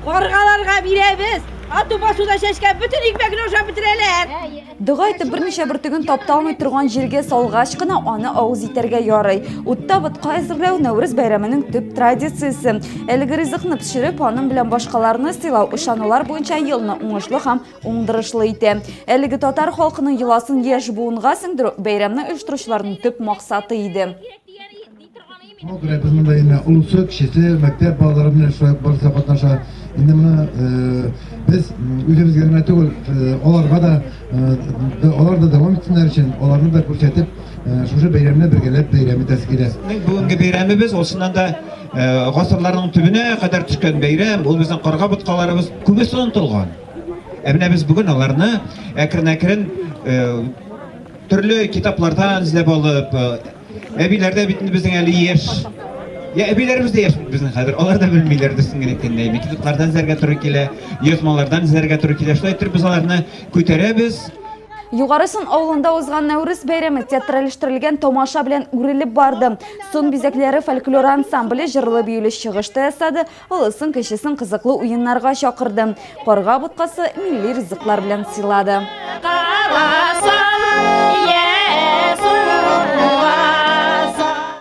Каргаларга бирәбез. Ату басуда чәчкән бөтен икмәкне ашап бетерәләр. Дога итеп берничә бөртеген тапталмый торган җиргә салгач кына аны авыз итәргә ярый. Утта ботка әзерләү Нәүрүз бәйрәменең төп традициясе. Әлеге ризыкны пешереп, аның белән башкаларны сыйлау ышанулар буенча елны уңышлы һәм уңдырышлы итә. Әлеге татар халкының йоласын яшь буынга сеңдерү бәйрәмне оештыручыларның төп максаты иде. Шуңа күрә без монда инде олысы, кечесе, мәктәп балалары белән шулай ук барысы да катнаша. Инде моны э, без үзебезгә генә түгел, э, аларга да, э, алар да дәвам итсеннәр өчен, аларны да күрсәтеп, шушы бәйрәмне бергәләп бәйрәм итәсе килә. Бүгенге бәйрәмебез ул чыннан да гасырларның төбенә кадәр төшкән бәйрәм, ул безнең карга боткаларыбыз күбесе онытылган. Ә менә без бүген аларны әкрен-әкрен төрле китаплардан эзләп алып, Әбиләр дә бит инде безнең әле яшь. Я әбиләребез дә яшь бит безнең хәзер. Алар да белмиләр дөресен генә әйткәндә. Китаплардан эзләргә туры килә, язмалардан эзләргә туры килә. Шулай итеп без аларны күтәрәбез. Югары Сон авылында узган Нәүрүз бәйрәме театральләштерелгән тамаша белән үрелеп барды. Сон бизәкләре фольклор ансамбле җырлы-биюле чыгыш та ясады, олысын-кечесен кызыклы уеннарга чакырды. Карга боткасы милли ризыклар белән сыйлады. Карасам,